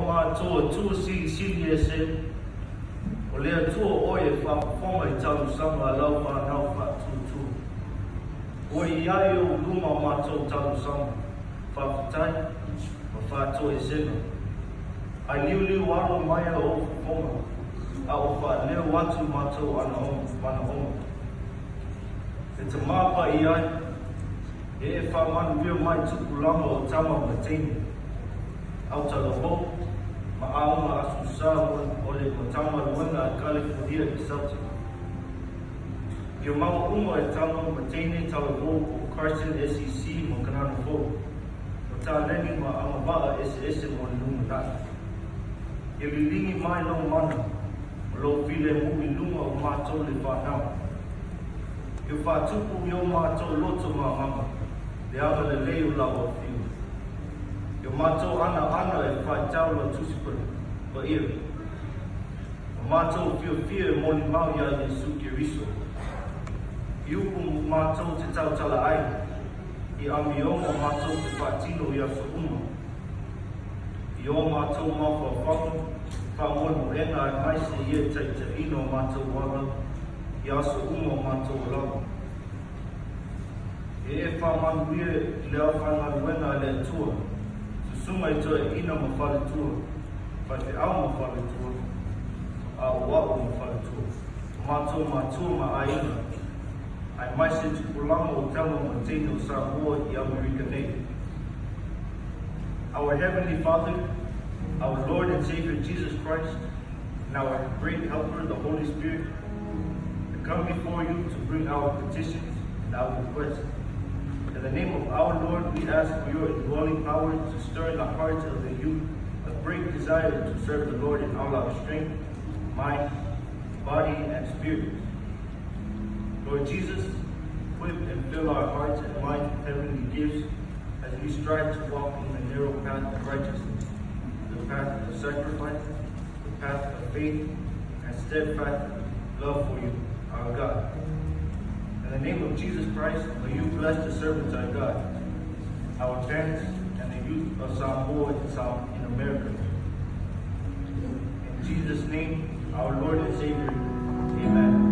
matou Atua Silisili Ese, o le Atua o oe e faafofoga i talosaga a lau fanau faatuatua. Ua i ai i ou luma matou talosaga, faafetai ma faatoesega. Ae liuliu alo mai ou fofoga, a o faaleo atu matou manaoga. E Tama Paia e, e faamanuia mai tupulaga o tama ma teine, autalavou ma aoga Aso Sa o le Matagaluega a Kalifonia i Celtic. Ia maua uma e tama ma teine talavou o Carson SEC ma Kanana Fou, o taleni ma agavaa eseese mo le lumanai. Ia liligi mai lou mana, o lou filemu i luga o matou le fanau. Ia faatupu i o matou loto ma agaga, le agalelei o lau Afioga. Ia matou anaana e faitau lau Tusi Paia. Ma matou fiafia e molimau iā Iesu Keriso. I upu matou te tautala ai, i amioga matou te faatino i aso uma. I o matou mafaufauga, faamoemoega aemaise ia taitaiina o matou ala i aso uma o matou olaga. E e faamanuia i le aufaigaluega a le Atua, susuga i toeaiina ma faletua, faifeau ma faletua, aoao ma faletua, o matou matua ma aiga, aemaise tupulaga o tama ma teine o Samoa i Amerika nei. Our Heavenly Father, our Lord and Savior Jesus Christ, and our great helper, the Holy Spirit, we come before you to bring our petitions and our requests. In the name of our Lord, we ask for your indwelling power to stir in the hearts of the youth a great desire to serve the Lord in all our strength, mind, body, and spirit. Lord Jesus, equip and fill our hearts and minds with heavenly gifts as we strive to walk in the narrow path of righteousness, the path of sacrifice, the path of faith, and steadfast love for you, our God. In the name of Jesus Christ, may you bless the servants of God, our parents, and the youth of Samoa and South in America. In Jesus' name, our Lord and Savior, amen.